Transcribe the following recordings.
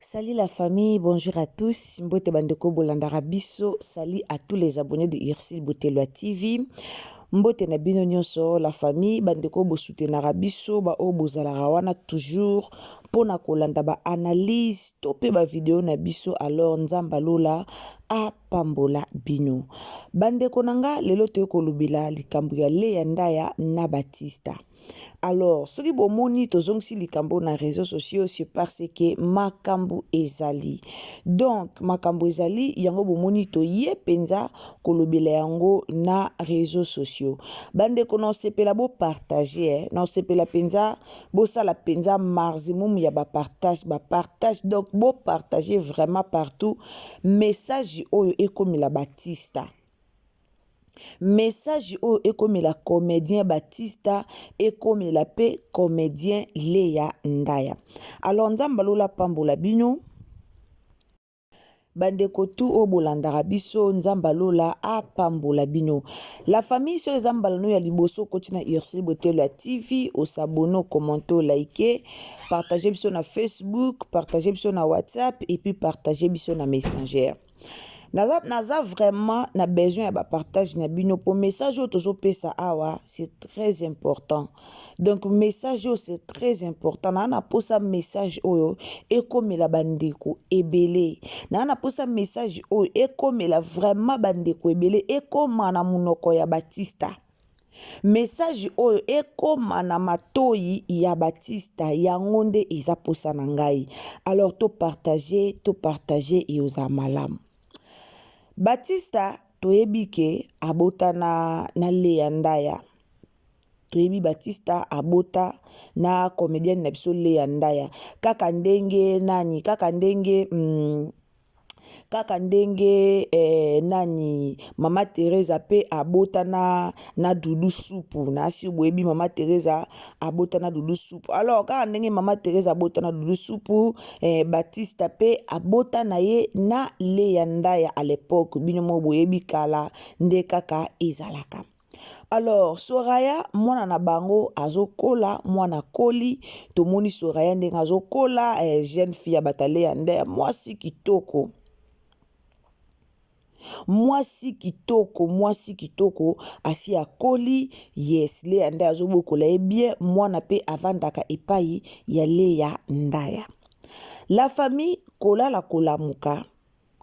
Salut la famille, bonjour à tous. Mbote bandeko bolandaka biso. Salut à tous les abonnés de Ursule Botelwa TV. Mbote na bino nyonso la famille, bandeko bosoutenaka biso, ba oyo bozalaka wana toujours mpona kolanda ba analyse to mpe ba video na biso. Alors Nzambe alola apambola bino. Bandeko na nga, lelo toye kolobela likambo ya Lea Ndaya na Batista. Alors soki bomoni tozongisi likambo na réseaux sociaux, c'est parce que makambo ezali. Donc makambo ezali yango bomoni toye mpenza kolobela yango na réseaux sociaux. Bandeko, na osepela bopartage, eh? Na osepela mpenza bosala mpenza maximum ya bapartage, bapartage. Donc bopartage vraiment partout message oyo ekomela Batista, message oyo ekomela comédien Batista, ekomela mpe comédien Leya Ndaya. Alors Nzambe alola pambola bino bandeko tu oyo bolandaka biso. Nzambe alola apambola bino la famille. Soki eza mbala no ya liboso okoti na Ursule Botelo ya TV, os'abonner, ocommenter, olike, partage biso na Facebook, partage biso na WhatsApp et puis partage biso na Messenger. Naza vraiment na besoin ya bapartage na bino po message oyo tozopesa awa, c'est très important. Donc message oyo, c'est très important. Naa na posa message oyo ekomela bandeko ebele. Naa na posa message oyo ekomela vraiment bandeko ebele, ekóma na monoko ya Batista, message oyo ekóma na matoi ya Batista. Yango nde eza posa na ngai. Alors topartage, topartage, eozala malamu. Batista, toyebi ke abota na Leya Ndaya. Toyebi Batista abota na comédienne na biso Leya Ndaya, kaka ndenge nani, kaka ndenge kaka ndenge nani, Mama Teresa mpe abota na Dudu Supu. Nasi boyebi Mama Teresa abota na Dudu Supu. Alors kaka ndenge Mama Teresa abota na Dudu Supu, Batista mpe abota na ye na Leya Ndaya à l'époque. Bino moko boyebi, kala nde kaka ezalaka. Alors Soraya, mwana na bango, azokola. Mwana koli, tomoni Soraya ndenge azokola, jeune fille ya batale ya nde mwasi kitoko, mwasi kitoko, mwasi kitoko, asi akoli. Yes, Leya Ndaya azobokola ye bien. Mwana mpe avandaka epai ya Leya Ndaya. La famille, kolala kolamuka,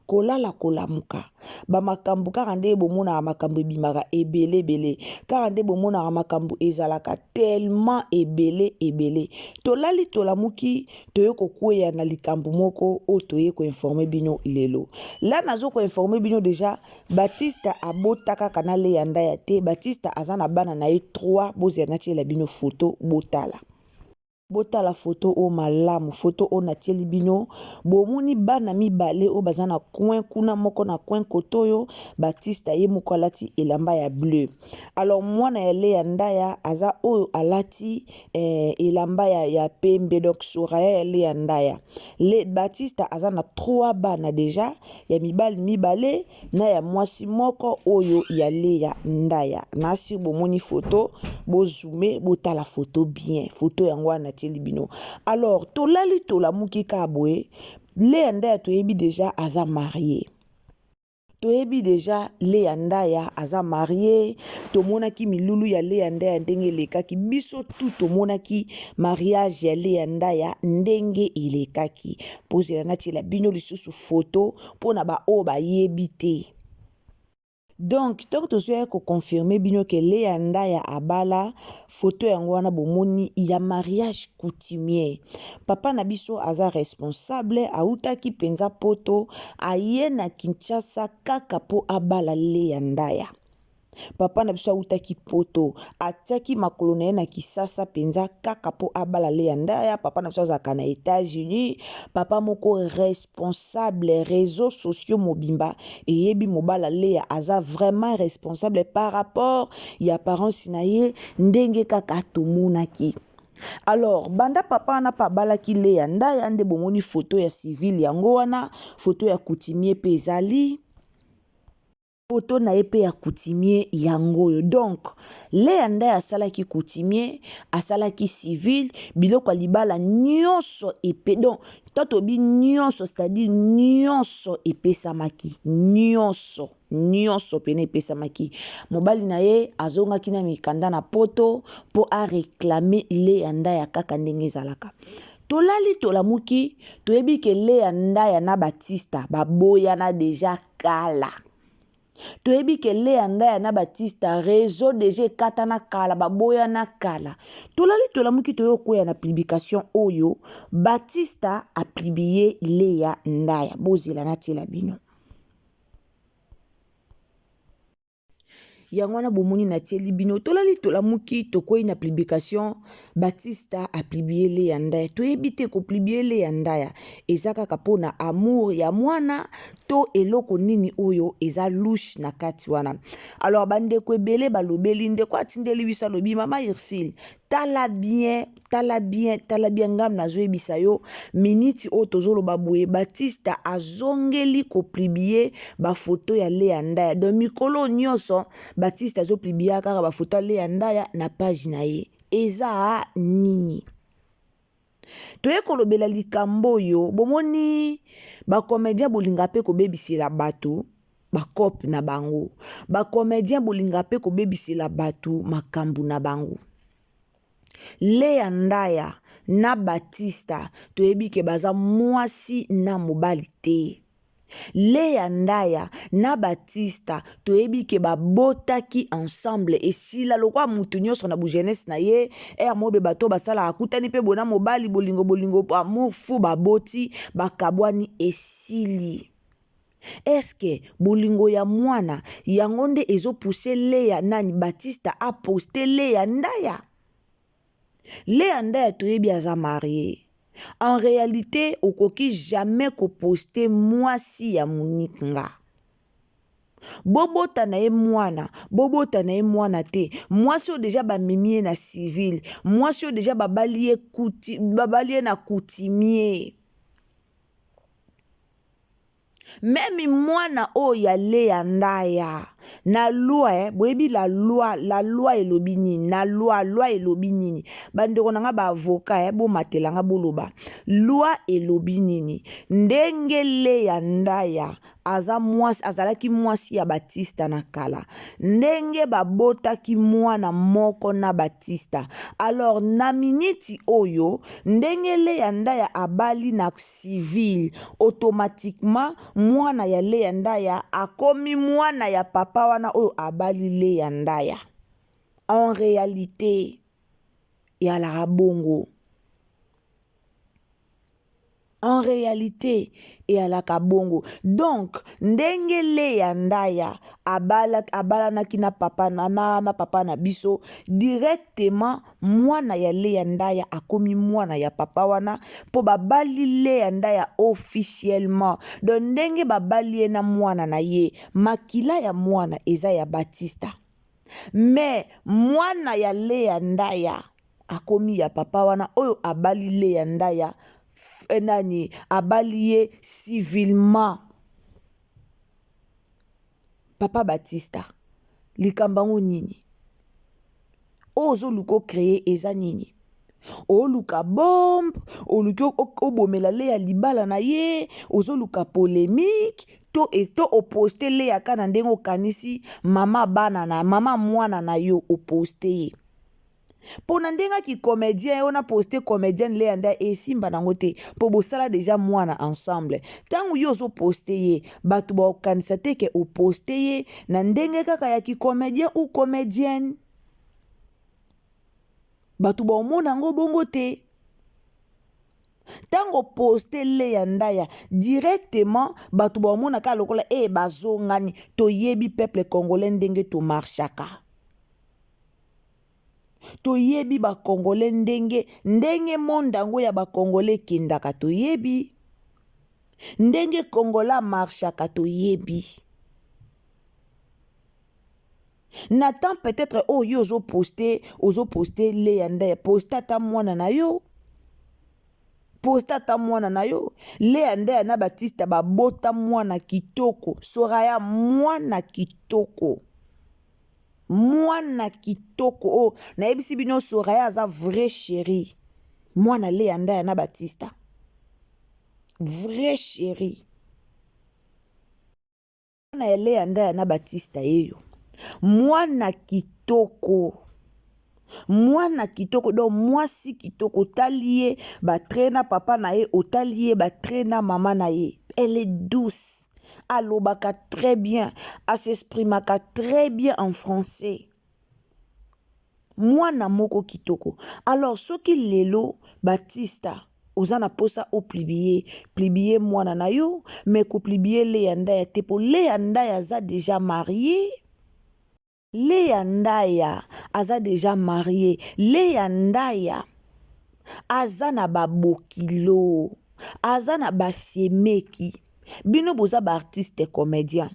kolala kolamuka, bamakambo kaka nde bomonaka, makambo ebimaka ebele ebele, kaka nde bomonaka makambo ezalaka tellement ebele ebele. Tolali tolamuki, toye kokweya na likambo moko oyo toye koinformer bino lelo. La nazo koinformer bino déjà, Batista abota kaka na Leya Ndaya te. Batista aza na bana na ye 3. Bozela natiela bino foto, botala, botala foto oyo malamu. Foto oyo natieli bino, bomoni bana mibale oyo baza na coin kuna, moko na coin kote oyo. Batista ye moko alati elamba ya bleu. Alors mwana ya Leya Ndaya aza oyo alati elamba ya pembe, donc Soraya ya Leya Ndaya. Batista aza na 3 bana déjà, ya mibali mibale na ya mwasi moko oyo ya Leya Ndaya. Nasi bomoni foto, bozoome, botala foto bien. Foto yango wana natieli bino. Alors tolali tolamuki kaka boye, Leya Ndaya, toyebi déjà aza marié. Toyebi déjà Leya Ndaya aza marié. Tomonaki milulu ya Leya Ndaya ndenge elekaki. Biso tu tomonaki mariage ya Leya Ndaya ndenge elekaki. Pozela natiela bino lisusu foto mpona baoyo bayebi te. Donc ntango tozoya koconfirmer bino ke Leya Ndaya abala, foto yango wana bomoni ya mariage coutumier. Papa na biso aza responsable, autaki mpenza Poto, aye na Kinshasa kaka mpo abala Leya Ndaya. Papa na biso autaki Poto, atiaki makolo na ye na Kisasa mpenza kaka mpo abala Leya Ndaya. Papa na biso azalaka na États-Unis, papa moko responsable. Réseaux sociaux mobimba eyebi mobala Leya aza vraiment responsable par rapport ya apparence na ye ndenge kaka tomonaki. Alors banda papa wana mpe abalaki Leya Ndaya, nde bomoni foto ya civile yango wana, foto ya coutumier mpe ezali. Photo na ye pe ya coutumier yango oyo. Donc Lea Ndaya asalaki coutumier, asalaki civil, biloko ya libala nyonso epe donc tant tobi nyonso c'est-à-dire nyonso epesamaki nyonso nyonso pene epesamaki. Mobali na ye azongaki na mikanda na poto mpo a reclamer Lea Ndaya kaka ndenge ezalaka. Tolali tolamuki toyebi ke Lea Ndaya na Batista baboyana deja kala. Toyebi ke Lea Ndaya na Batista reseau deja ekatana kala, baboyana kala. Tolali tolamuki toye okweya na publication oyo Batista a publier Lea Ndaya. Bozela natiela bino. Yango wana bomoni natieli bino tolali tolamuki tokwei na publication Batista a publier Lea Ndaya. Toyebi te ko publier Lea Ndaya eza kaka mpo na amour ya mwana to eloko nini oyo eza louche na kati wana. Alors bandeko ebele balobeli, ndeko atindeli biso alobi mama Ursule tala bien tala bien tala bien ngam nazoyebisa yo miniti oyo tozoloba boye Batista azongeli kopublier bafoto ya Lea Ndaya. Donc mikolo nyonso Batista azopublier kaka bafoto ya Lea Ndaya na page na ye. Eza nini? Toye kolobela likambo oyo bomoni ba comédien bolinga mpe kobebisela bato bacope na bango, ba comédien bolinga mpe kobebisela bato makambo na bango. Lea Ndaya na Batista toyebi ke baza mwasi na mobali te. Lea Ndaya na Batista toyebi ke babotaki ensemble esila lokola mutu nyonso na bujeunesse na ye ere mobe bato basalaka akutani mpe bona mobali bolingo bolingo amour fou baboti bakabwani esili. Eske bolingo ya mwana yango nde ezopuse Lea nani Batista aposte Lea Ndaya? Lea Ndaya toyebi aza marie. En réalité okoki jamais koposte mwasi ya moninga. Bobota na ye mwana, bobota na ye mwana te. Mwasi oyo deja bamemi ye na civil, mwasi oyo deja babali ye kuti, babali ye na coutumier. Meme mwana oyo ya Lea Ndaya na loi eh, boyebi la loi, la loi elobi nini? Na loi, loi elobi nini? Bandeko na nga ba avocat eh, bomatela nga boloba loi elobi nini? Ndenge Lea Ndaya aza mwasi, azalaki mwasi ya Batista na kala, ndenge babotaki mwana moko na Batista, alors na miniti oyo ndenge Lea Ndaya abali na civil automatiquement mwana ya Lea Ndaya akomi mwana ya papa wana oyo abali Lea Ndaya. En réalité eyalaka bongo. En réalité eyalaka bongo. Donc ndenge Lea Ndaya abala, abalanaki na papa na, na, na papa na biso directement mwana ya Lea Ndaya akomi mwana ya papa wana mpo babali Lea Ndaya officiellement. Donc ndenge babali ye na mwana na ye, makila ya mwana eza ya Batista. Mais mwana ya Lea Ndaya akomi ya papa wana oyo abali Lea Ndaya nani abali ye civilement. Papa Batista, likambo yango nini? Oyo ozoluka ocreye eza nini? Oluka bombe, oluki obomela Lea libala na ye, ozoluka polemique to, to oposte Lea ka na ndenge okanisi mama bana na mama mwana na yo oposte ye. Mpo na ndenge ki comédien oyo na poste comédienne Lea Ndaya esimba nango te mpo bosala deja mwana ensemble. Ntango yo ozoposte ye bato bakokanisa te ke oposte ye na ndenge kaka ya ki comédien ou comédienne, bato baomona yango bongo te. Ntango poste Lea Ndaya directement bato baomona kaka lokola e bazongani. Toyebi peuple congolais ndenge tomarchaka, toyebi ba congolais ndenge ndenge monde yango ya ba congolais ekendaka, toyebi ndenge congolais amarchaka, toyebi na temps peut-être oyo yo ozoposte ozoposte Lea Ndaya, poste ata mwana na yo. Posta ata mwana na yo. Lea Ndaya na Batista babota mwana kitoko. Soraya mwana kitoko. Mwana kitoko. Oh, nayebisi bino Soraya aza vrai chérie. Mwana Lea Ndaya na Batista. Vrai chérie. Mwana ya Lea Ndaya na Batista yeyo. Mwana kitoko. Mwana kitoko donc mwasi kitoko otali ye ba trait na papa na ye otali ye ba trait na mama na ye. Elle est douce. Alobaka très bien, a s'exprimaka très bien en français. Mwana moko kitoko. Alors soki lelo Batista oza na posa o publier, publier mwana na yo mais ko publier Lea Ndaya te po Lea Ndaya aza dejà marie. Lea Ndaya aza dejà marie. Lea Ndaya aza na ba bokilo, aza na ba semeki. Bino boza ba artiste comedien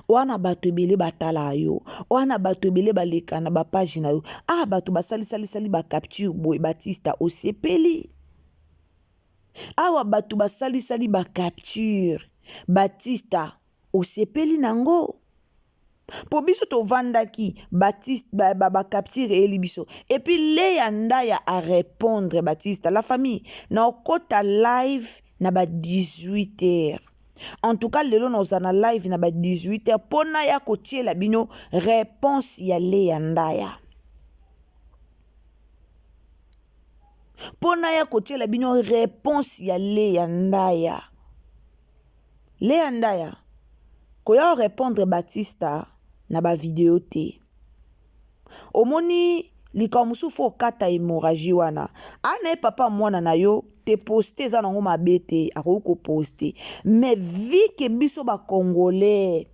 oa na bato ebele batalaka yo oa na bato ebele baleka na ba page na yo ah bato basalisalisali ba capture boye Batista osepeli awa bato basalisali ba capture Batista osepeli nango Po biso tovandaki Baptiste ba, ba, ba capture eyeli biso et puis Lea Ndaya a répondre Baptiste la famille na okota live na ba 18 heures en tout cas lelo naoza na live na ba 18 heures mpo naya kotiela bino réponse ya Lea Ndaya mpo naya kotiela bino réponse ya Lea Ndaya Lea Ndaya, koya o repondre Batista na ba video te. Omoni likambo mosusu fo okata hemorragie wana. A na ye papa mwana na yo te poste eza nango mabe te, akoki ko poste. Mais vu que biso ba congolais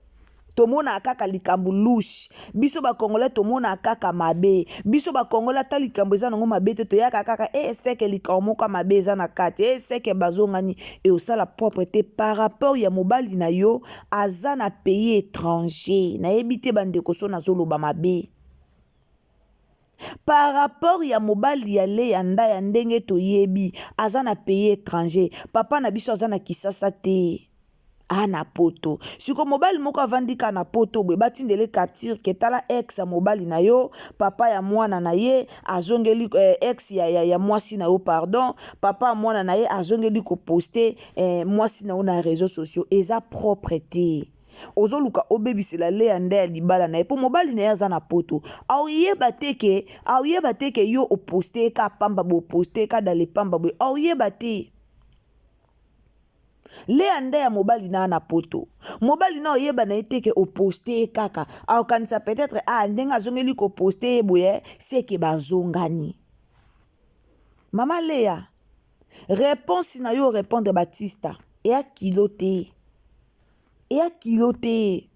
tomonaka kaka likambo louche biso ba congolais tomonaka kaka mabe biso ba congolais ata likambo eza nango mabe te toyaka kaka e eh, seke likambo moko ya mabe eza na kati e eh, seke bazongani e osala propre te par rapport ya mobali na yo aza na pays étranger nayebi te bandeko so nazoloba mabe par rapport ya mobali ya Lea Ndaya ndenge toyebi aza na pays étranger papa na biso aza na Kisasa te a na poto siko mobali moko avandi ka na poto boye batindele capture ke tala ex ya mobali na yo papa ya mwana na ye azongeli eh, ex ya, ya, ya mwasi na yo pardon papa ya mwana na ye azongeli koposte eh, mwasi na yo na réseaux sociaux eza propre te ozoluka obebisela Lea nde ya libala na ye mpo mobali na ye aza na poto aoyeba te ke aoyeba te ke yo oposte ye ka pamba boye oposte ye ka dale pamba boye aoyeba te Lea nde ya mobali na na poto mobali na oyeba na ye te ke oposte ye kaka aokanisa peut-être ah ndenge azongeli koposte ye boye seke bazongani mama Lea réponse na yo répondre Batista eya kilo te eya kilo te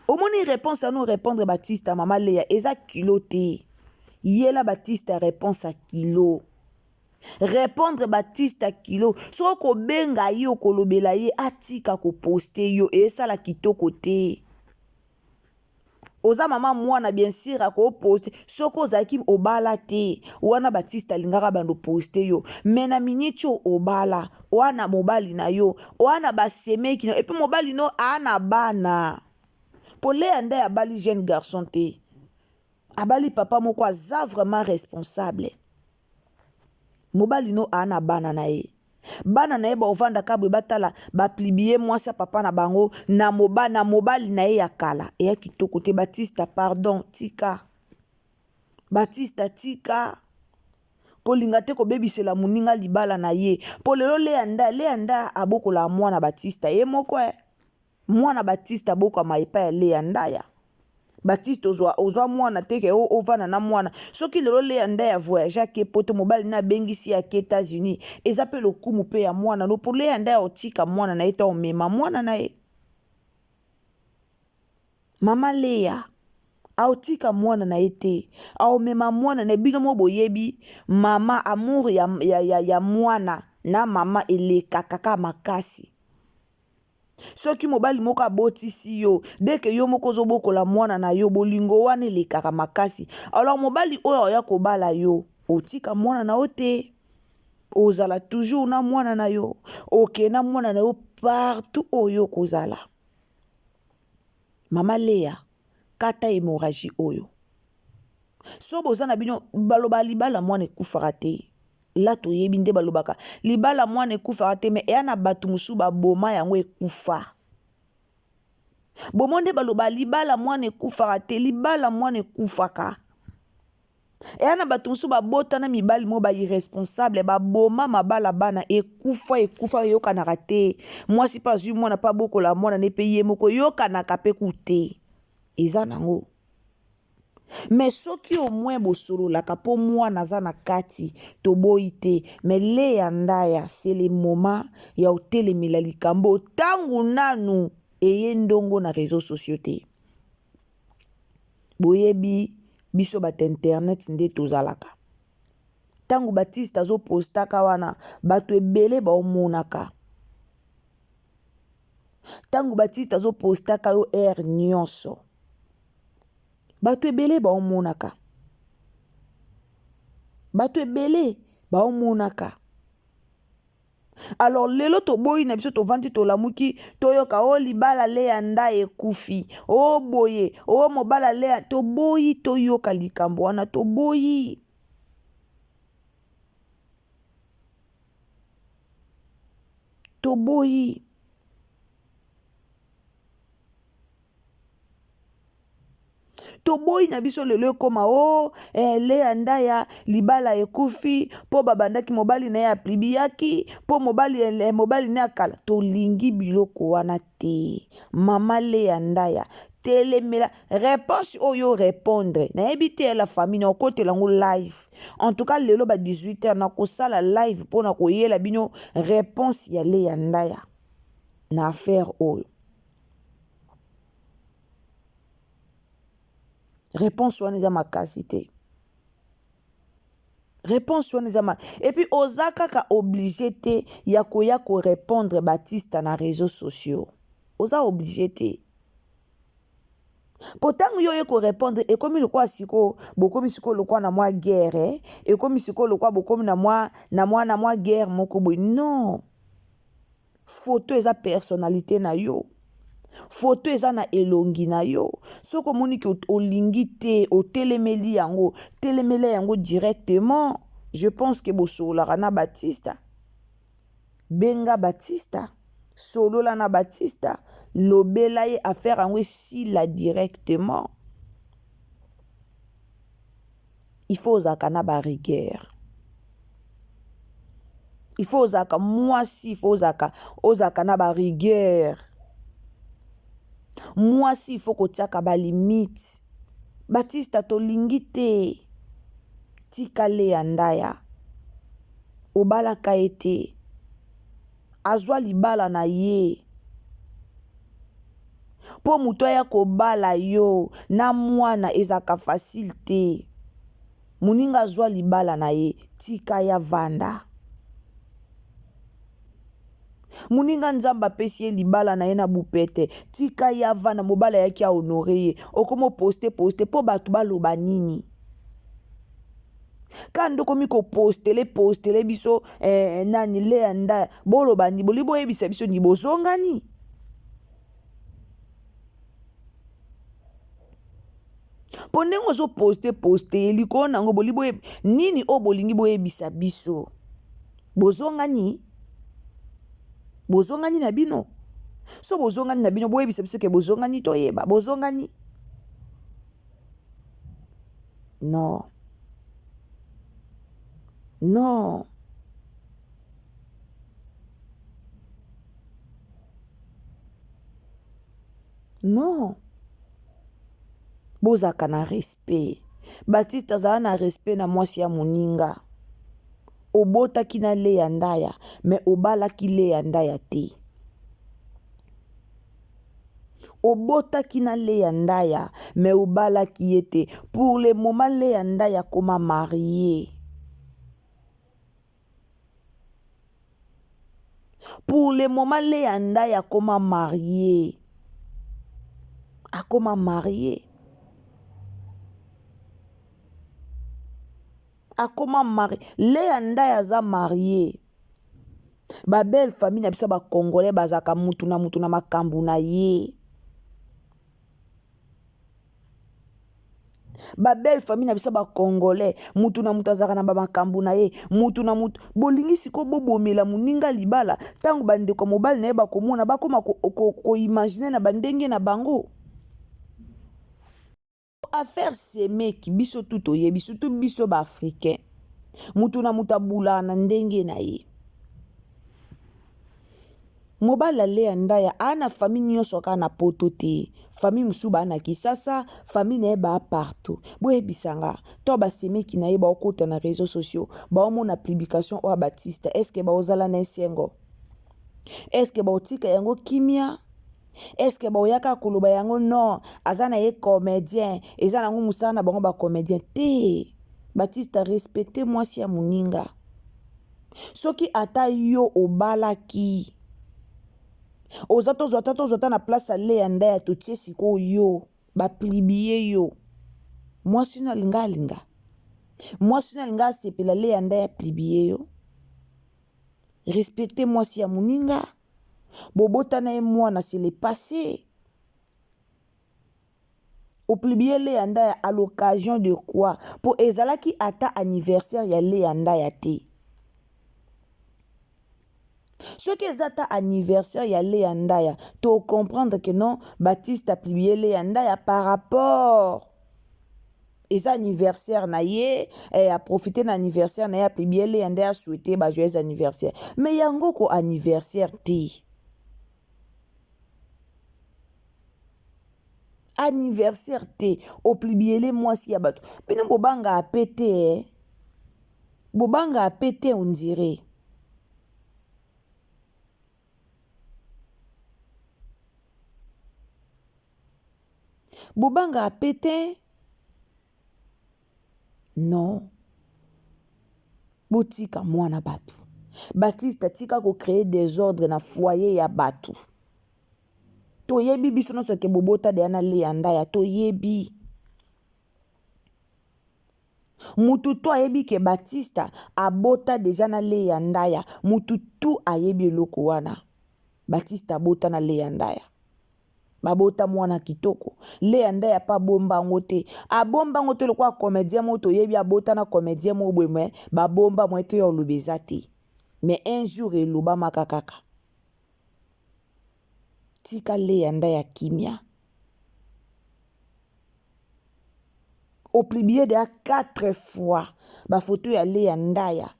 omoni réponse ano répondre Batista mama Lea eza kilo te yela Batista réponse ya kilo Repondre Batista kilo soki okobenga ye okolobela ye atika koposte yo esala kitoko te oza mama mwana bien sûr akoposte soki ozalaki obala te wana Batista alingaka bando poste yo me na miniti oyo obala wana mobali na yo wana basemeki na yo epuis mobali no aa na bana po Lea nde abali jeune garçon te abali papa moko aza vraiment responsable mobali no aa na bana na ye bana na ye baovanda ka boye batala baplibie mwasi ya papa na bango na, moba, na mobali na ye ya kala eya kitoko te batista pardon tika batista tika kolinga te kobebisela moninga libala na ye mpo lelo lea nda lea nda abokolaka mwana batista ye moko eh. Mwana Batiste abokama epai ya Lea Ndaya. Batiste ozwa ozwa mwana te ke ovanda na mwana. Soki lelo Lea Ndaya voyage ake poto mobali na abengisi ye ake Etats-Unis eza pe lokumu pe ya mwana no po Lea Ndaya otika mwana na ye te omema mwana na ye. Mama Lea aotika mwana na ye te aomema mwana na ye bino mo boyebi mama amour ya, ya, ya, ya mwana na mama elekaka kaka makasi. Soki mobali moko abotisi yo dès que yo moko ozobokola mwana na yo bolingo wana elekaka makasi alors mobali oyo akoya kobala yo otika mwana na yo te. Ozala toujours na mwana na yo, okende na mwana na yo partout oyo okozala. Mama Lea, kata hémorragie oyo. So boza na bino baloba libala mwana ekufaka te. La toyebi nde balobaka libala mwana ekufaka te mais eya na bato mosusu baboma yango ekufa. Bomo nde baloba libala mwana ekufaka te, libala mwana ekufaka. Eya na bato mosusu babota na mibali moko ba irresponsable baboma mabala bana ekufa ekufa eyokanaka te. Mwasi mpe azwi mwana mpe abokola mwana ne mpe ye moko eyokanaka mpe ku te. Eza nango. Mais soki au moins bosololaka mpo mwana aza na kati toboyi te mais Lea Ndaya c'est le moment ya otelemela likambo ntango nanu eye ndongo na réseaux sociaux te. Boyebi biso bato internet nde tozalaka. Ntango Baptiste azopostaka wana bato ebele baomonaka. Ntango Baptiste azopostaka yo heure nyonso bato ebele baomonaka. Bato ebele baomonaka. Alors lelo toboyi na biso tovandi tolamuki toyoka o oh, libala Lea nda ekufi o oh, boye o oh, mobala Lea toboyi toyoka likambo wana toboyi. Toboyi. Toboyi na biso lelo ekoma o oh, eh, Lea Ndaya libala ekufi mpo babandaki mobali na ye aplibiyaki mpo mobali, eh, mobali na ye akala. Tolingi biloko wana te. Mama Lea Ndaya telemela réponse oyo répondre nayebi te ya la famille na okotela yango live en tout cas lelo ba 18 heures nakosala live mpo na koyela bino réponse ya Lea Ndaya na affaire oyo. Réponse wana eza makasi te. Réponse wana eza ma et puis oza kaka obligé te ya koya ko répondre Batista na réseaux sociaux. Oza obligé te. Po ntango yo oye ko répondre ekomi lokola sikoyo bokomi sikoyo lokola na mwa guerre eh? Ekomi sikoyo lokola bokomi na mwa na mwa na mwa guerre moko boye. Non. Photo eza personnalite na yo. Photo eza na elongi na yo. Soki omoni ke olingi te, otelemeli yango, telemela yango directement. Je pense que bosololaka na Batista. Benga Batista, solola na Batista, lobela ye affaire yango esila directement. Il faut ozalaka na ba rigueur. Il faut ozalaka mwasi, il faut ozalaka ozalaka na ba rigueur. Mwasi il faut kotiaka ba limite. Batista tolingi te. Tika Lea Ndaya. Obalaka ye te. Azwa libala na ye. Po moto aya kobala yo na mwana ezalaka facile te. Moninga azwa libala na ye, tika ye avanda. Moninga Nzambe apesi ye libala na ye na bupete, tika ye avanda. Mobali ayaki a honore ye, okomi oposte poste po bato baloba nini? Kaka nde okomi kopostele postele biso eh, nani Lea Ndaya, boloba nini? Bolingi boyebisa biso nini? Bozongani? Mpo ndenge ozoposte poste ye likolo na yango bolingi boye nini oyo bolingi boyebisa biso? Bozongani? Bozongani na bino? So bozongani na bino boyebisa biso ke bozongani toyeba bozongani? Non. Non. Non. Bozalaka na respect. Baptiste azala na respect na mwasi ya moninga. Obotaki na Lea Ndaya, mais obalaki Lea Ndaya te. Obotaki na Lea Ndaya, mais obalaki ye te. Pour le moment Lea Ndaya akoma marie. Pour le moment Lea Ndaya akoma marie. Akoma marie. Akoma marie. Lea Ndaya aza marie. Ba belle famille na biso ba congolais bazalaka mutu na mutu na makambu na ye. Ba belle famille na biso ba congolais mutu na mutu azalaka na ba makambu na ye mutu na mutu bolingi sikoyo bobomela moninga libala ntango bandeko ya mobali na ye bakomona bakoma koimagine ko, ko na bandenge na bango. Affaire semeki biso tout toyebi surtout biso ba africain mutu na mutu abulaka na ndenge na ye. Mobali ya Lea Ndaya aa na famille nyonso kaka na poto te famille mosusu baa na Kisasa famille na ye baa partout boyebisa nga to ba semeki na ye baokota na réseaux sociaux baomona publication oyo ya Batista est ce que baozala na esengo est ce que baotika yango kimia Est ce que baoya kaka koloba yango non aza na ye comedien eza nango mosala na bango ba comedien te Batista respecte mwasi ya moninga soki ata yo obalaki oza tozwa ata tozwa ata na place ya Lea Ndaya totie sikoyo yo ba plibie yo mwasi no alinga alinga mwasi no alinga asepela Lea Ndaya plibie yo respecte mwasi ya moninga Bobota na ye mwana c'est le passe. Opublie Lea Ndaya à l'occasion de quoi? Po ezalaki ata anniversaire ya Lea Ndaya te. Soki eza ata anniversaire ya Lea Ndaya, to comprendre que non, Baptiste a publie Lea Ndaya par rapport eza anniversaire na ye eh, a profiter na anniversaire na ye apublie Lea nde a souhaiter ba joyeux anniversaire mais yango ko anniversaire te anniversaire te oplibiele mwasi ya bato bino bobangaka pe te eh? Bobangaka pe te on dirait Bobangaka pe te? Non. Botika mwana batu. Batista tika ko creer desordre na foyer ya batu. Toyebi biso nionso ke bobota deja na Lea Ndaya toyebi. Mutu tout ayebi ke Batista abota deja na Lea Ndaya. Mutu tout ayebi eloko wana. Batista abota na Lea Ndaya. Babota mwana kitoko. Lea Ndaya pe abomba yango te. Abomba yango te lokola comedien moko toyebi abota na comedien moko boye mais babomba moyen toya koloba eza te. Mais un jour elobamaka kaka. Tika Lea Ndaya kimia. O publier dejà 4 fois ba photos ya Lea Ndaya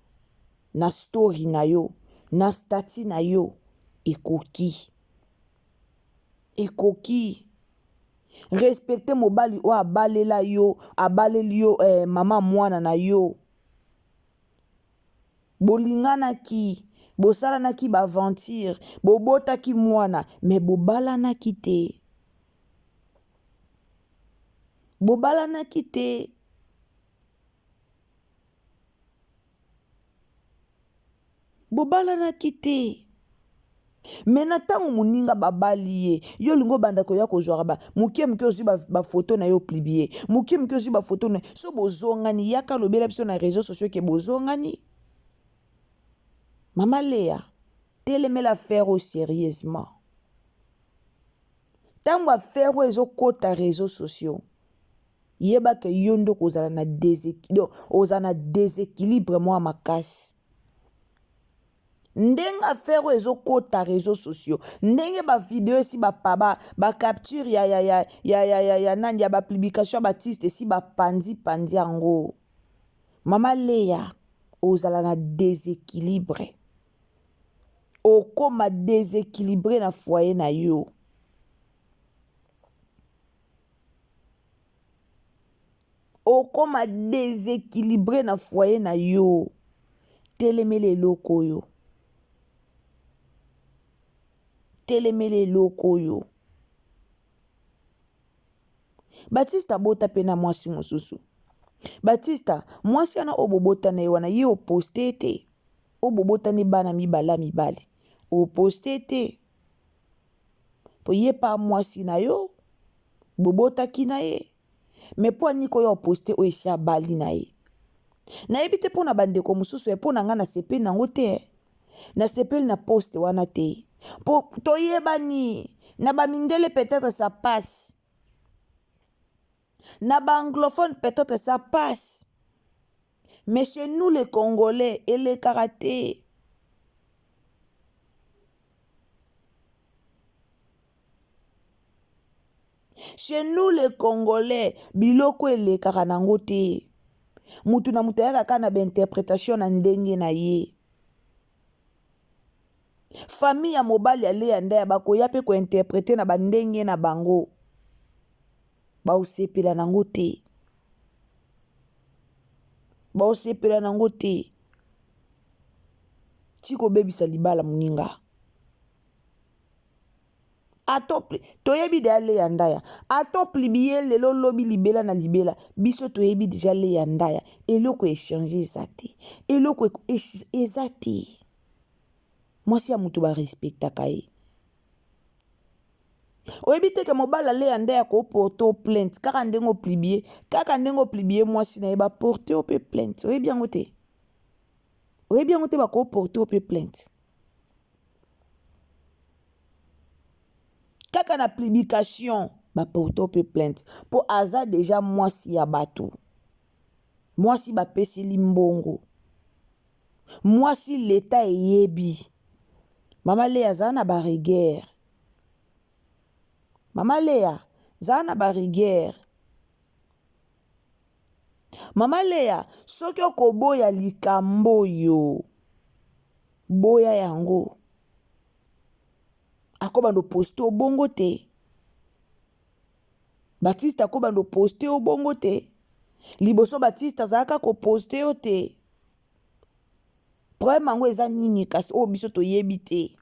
na story na yo, na statut na yo ekoki. Ekoki. Respecte mobali oyo abalela yo, abaleli yo eh, mama mwana na yo. Bolinganaki, bosalanaki ba aventure, bobotaki mwana, mais bobalanaki te. Bobalanaki te. Bobalanaki te. Mais na tango moninga babali ye, yo olingi obanda koya kozwaka ba moke moke ozwi ba, ba photo na ye opublier, moke moke ozwi ba photo na ye, so bozongani yaka lobela biso na reseaux sociaux ke bozongani. Mama Lea, telemela affaire oyo serieusement. Tango affaire oyo ezokota reseaux sociaux, yeba ke yo nde okozala na ozala na desequilibre mwa makasi. Ndenge affaire oyo ezokota reseaux sociaux, ndenge ba video esi ba ba, ba capture ya ya ya ya ya ya ya nani ya ba publication ya Baptiste esi ba panzi panzi yango. Mama Lea, ozala na desequilibre. Okoma desequilibre na foyer na yo. Okoma desequilibre na foyer na yo. Telemela eloko oyo. Telemela eloko oyo. Batista abota pe na mwasi mosusu. Batista, mwasi wana oyo bobota na ye wana, ye oposte ye te? Oyo bobotani bana mibale ya mibali, oposte ye te? Po ye pa mwasi na yo, bobotaki na ye. Mais po anini koya oposte oyo esi abali na ye? Nayebi te mpo na bandeko mosusu, mpo na ngai nasepeli nango te. Nasepeli na poste wana te. Mpo toyebani na bamindele peut-être ça passe. Na ba anglophone peut-être ça passe. Mais chez nous les Congolais, elekaka te. Chez nous les Congolais, biloko elekaka nango te. Mutu na mutu ayaka kaka na ba interpretation na ndenge na ye. Famille ya mobali ya Lea Ndaya bakoya pe ko interpreter na ba ndenge na bango. Baosepela nango te. Baosepela nango te. Tikobebisa libala moninga. Ato toyebi deja Lea Ndaya. Ato plibiye lelo lobi libela na libela. Biso toyebi deja Lea Ndaya. Eloko echange eza te. Eloko eza te. Mwasi ya mutu ba respectaka ye. Oyebi te ke mobali ya Lea Ndaya ko porte yo plainte kaka ndenge oplibie, kaka ndenge oplibie mwasi na ye ba porte yo pe plainte. Oyebi yango te? Oyebi yango te bako porte yo pe plainte. Kaka na publication ba porte yo pe plainte po aza deja mwasi ya batu. Mwasi bapeseli mbongo. Mwasi l'etat eyebi. Mama Lea zala na ba rigueur. Mama Lea zala na ba rigueur. Mama Lea soki okoboya likambo oyo boya yango. Akobanda oposte yo bongo te. Batiste akobanda oposte yo bongo te. Liboso Batiste azalaka koposte yo te. Problème yango eza nini kasi oyo biso toyebi te.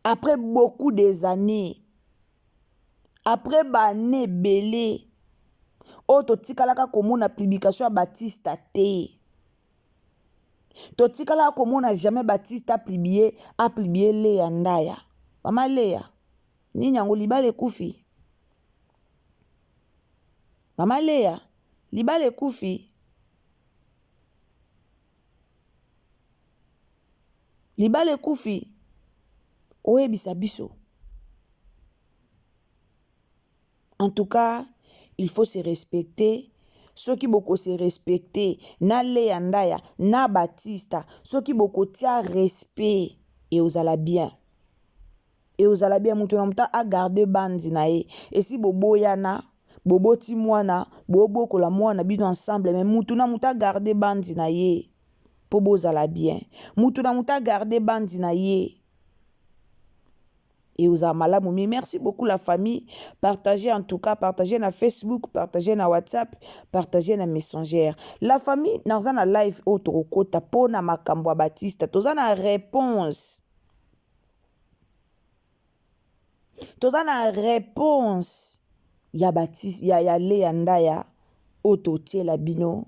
Après beaucoup des années, après ba années ebele oyo totikalaka komona publication ya Batista te. Totikalaka komona jamais Batista apublie apublie Lea Ndaya. Mama Lea, nini yango libala ekufi? Mama Lea, libala ekufi? Libala ekufi? Oyebisa biso. En tout cas, il faut se respecter. Soki boko se respecter na Lea Ndaya na Batista, soki bokotia respect eozala bien. Eozala bien mutu na mutu a garder bande na ye. Esi boboyana, boboti mwana, bobokola mwana bino ensemble mais mutu na mutu a garder bande na ye po bozala bien. Mutu na mutu a garder bande na ye. Eozala malamu mingi. Merci beaucoup la famille. Partagez en tout cas, partagez na Facebook, partagez na WhatsApp, partagez na Messenger. La famille, naza na live oyo tokokota po na makambo ya Batista. Toza na réponse. Toza na réponse ya Batista ya, ya Lea Ndaya oyo totiela bino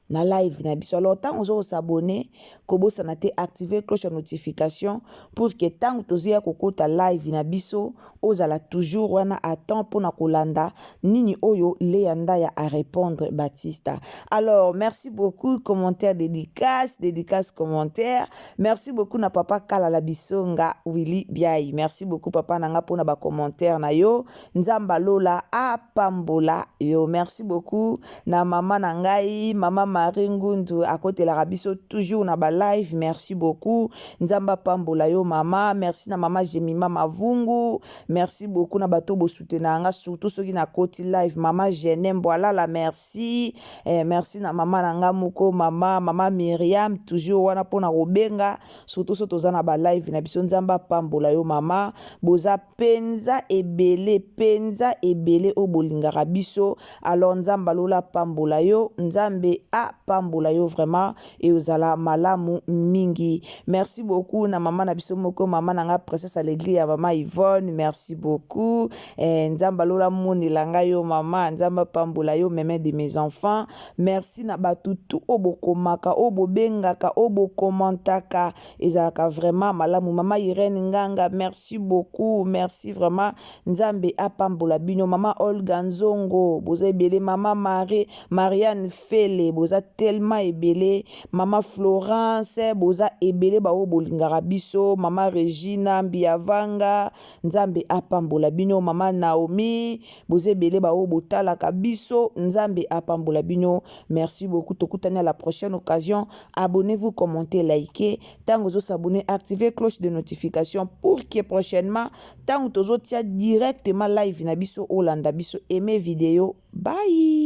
na live na biso. Alors ntango ozo kosabone, kobosana te activer cloche ya notification pour que ntango tozoya kokota live na biso ozala toujours wana à temps mpona kolanda nini oyo Lea Ndaya a répondre Batista. Alors merci beaucoup, commentaire dédicace, dédicace commentaire. Merci beaucoup na papa Kalala Bisonga Willy Biayi. Merci beaucoup papa nanga mpona ba commentaire na yo. Nzambe alola apambola yo. Merci beaucoup na mama na ngai mama Marie Ngundu akotelaka biso toujours na ba live. Merci beaucoup. Nzambe apambola yo mama. Merci na mama Jemima Mavungu. Merci beaucoup na bato bosoutenaka nga surtout soki nakoti live mama Jeanne Mbwalala merci. Eh, merci na mama na nga moko mama mama Myriam toujours wana pona kobenga surtout soki toza na ba live na biso. Nzambe apambola yo mama. Boza penza ebele penza ebele oyo bolingaka biso alors Nzambe alola apambola yo Nzambe a. apambola yo vraiment eozala malamu mingi. Merci beaucoup na mama na biso moko, mama na nga Princesse Alegria ya mama Yvonne, merci beaucoup. Nzambe alola monela ngai yo mama, Nzambe apambola yo, meme de mes enfants. Merci na bato tu oyo bokomaka, oyo bobengaka, oyo bokomantaka, ezalaka vraiment malamu. Mama Irène Nganga, merci beaucoup, merci vraiment, Nzambe apambola bino. Mama Olga Nzongo, boza ebele. Mama Marie Marianne Fele, boza tellement ebele. Mama Florence, boza ebele baoyo bolingaka biso. Mama Regina Mbiavanga, Nzambe apambola bino. Mama Naomi, boza ebele baoyo botalaka biso, Nzambe apambola bino. Merci beaucoup, tokutani à la prochaine occasion. Abonnez-vous, commentez, likez. Ntango ozosabonner, activez cloche de notification pour que prochainement ntango tozotia directement live na biso, olanda biso. Aimez vidéo. Bye.